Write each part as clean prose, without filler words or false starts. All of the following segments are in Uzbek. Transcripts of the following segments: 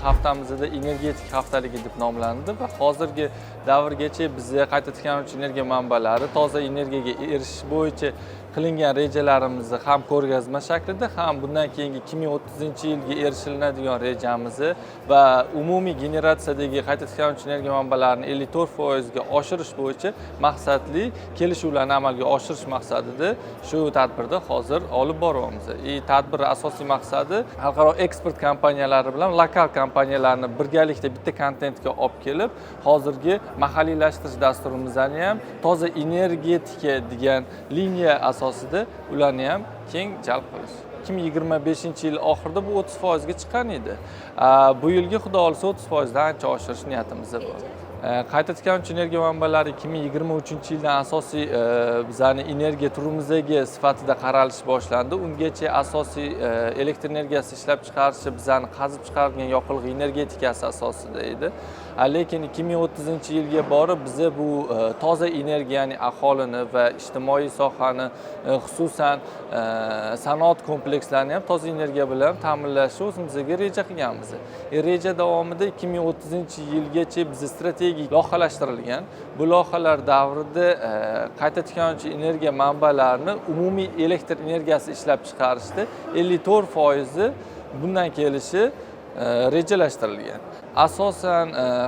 haftamizda energetik haftaligi deb nomlandi va hozirgi davrgacha biza qayta tiklanuvchi energiya manbalari, toza energiyaga erishish bo'yicha qilingan rejalarimizni ham ko'rgazma shaklida, ham bundan keyingi 2030-yilga erishilinadigan rejamizni va umumiy generatsiyadagi qayta tiklanuvchi energiya manbalarini 54%ga oshirish bo'yicha maqsadli kelishuvlarni amalga oshirish maqsadida shu tadbirda hozir olib boryapmiz. И tadbir asosiy maqsadi xalqaro eksport kompaniyalari bilan lokal kompaniyalarni birgalikda bitta kontentga olib kelib, hozirgi mahalliylashtirish dasturimizni ham toza energetika degan liniya asosida ularni ham keng jalb qilish. 2025-yil oxirida bu 30%ga chiqqan edi. Bu yilgi, xudo xohlasa, 30%dan ancha oshirish niyatimiz bor. Qayta tiklanuvchi energiya manbalari 2023-yildan asosiy bizani energiya turimizdagi sifatida qaralish boshlandi. Ungacha asosiy elektr energiyasi ishlab chiqarishi bizani qazib chiqarilgan yoqilg'i energetikasi asosida edi. Lekin 2030-yilga borib biza bu toza energiyani aholini va ijtimoiy sohani, xususan, sanoat komplekslarini ham toza energiya bilan ta'minlashni o'zimizga reja qilganmiz. Reja davomida 2030-yilgacha biza strategik loyihalashtirilgan. Bu loyihalar davrida qayta tiklanuvchi energiya manbalarini umumiy elektr energiyasi ishlab chiqarishda 54%i bundan kelishi rejalashtirilgan. Asosan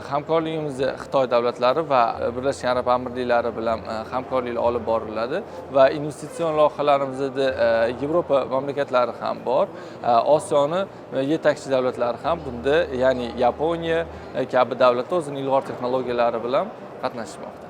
hamkorligimiz Xitoy davlatlari va Birlashgan Arab Amirliklari bilan hamkorlik olib boriladi va investitsion loyihalarimizda Yevropa mamlakatlari ham bor. Osiyoni yetakchi davlatlari ham bunda, ya'ni Yaponiya kabi davlatlar o'zini ilg'or texnologiyalari bilan qatnashmoqda.